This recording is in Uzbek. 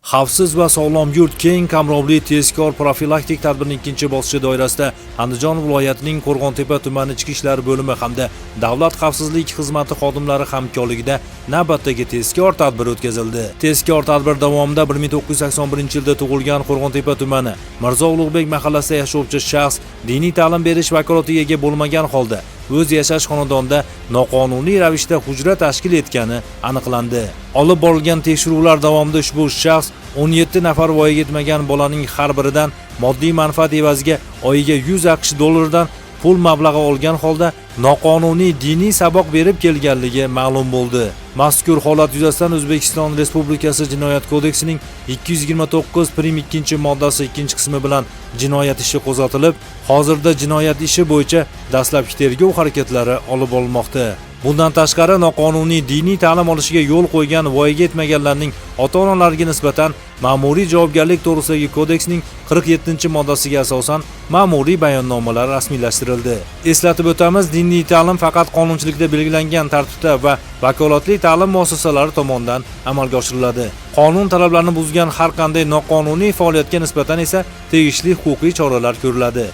Xavfsiz va sog'lom yurt keng qamrovli tezkor profilaktik tadbirning ikkinchi bosqichi doirasida Andijon viloyatining Qo'rg'ontepa tumani ichki ishlar bo'limi hamda Davlat xavfsizlik xizmati xodimlari hamkorligida navbatdagi tezkor tadbir o'tkazildi. Tezkor tadbir davomida 1981-yilda tug'ilgan Qo'rg'ontepa tumani Mirzo Ulug'bek mahallasida yashovchi shaxs diniy ta'lim berish vakolatiga ega bo'lmagan holda o'z yashash xonadonida noqonuniy ravishda hujra tashkil etgani aniqlandi. Olib borilgan tekshiruvlar davomida ushbu shaxs 17 nafar voyaga yetmagan bolaning har biridan moddiy manfaat evaziga oyiga 100 AQSh dollaridan pul mablag'i olgan holda noqonuniy diniy saboq berib kelganligi ma'lum bo'ldi. Mazkur holat yuzasidan O'zbekiston Respublikasi Jinoyat kodeksining 229 prim 2 moddasi 2 qismi bilan jinoyat ishi qo'zg'atilib, hozirda jinoyat ishi bo'yicha dastlabki tergov harakatlari olib borilmoqda. Bundan tashqari, noqonuniy diniy ta'lim olishiga yo'l qo'ygan voyaga yetmaganlarning ota-onalariga nisbatan Ma'muriy javobgarlik to'g'risidagi kodeksning 47-moddasiga asosan ma'muriy bayonnomalar rasmiylashtirildi. Eslatib o'tamiz, diniy ta'lim faqat qonunchilikda belgilangan tartibda va vakolatli ta'lim muassasalari tomonidan amalga oshiriladi. Qonun talablarini buzgan har qanday noqonuniy faoliyatga nisbatan esa tegishli huquqiy choralar ko'riladi.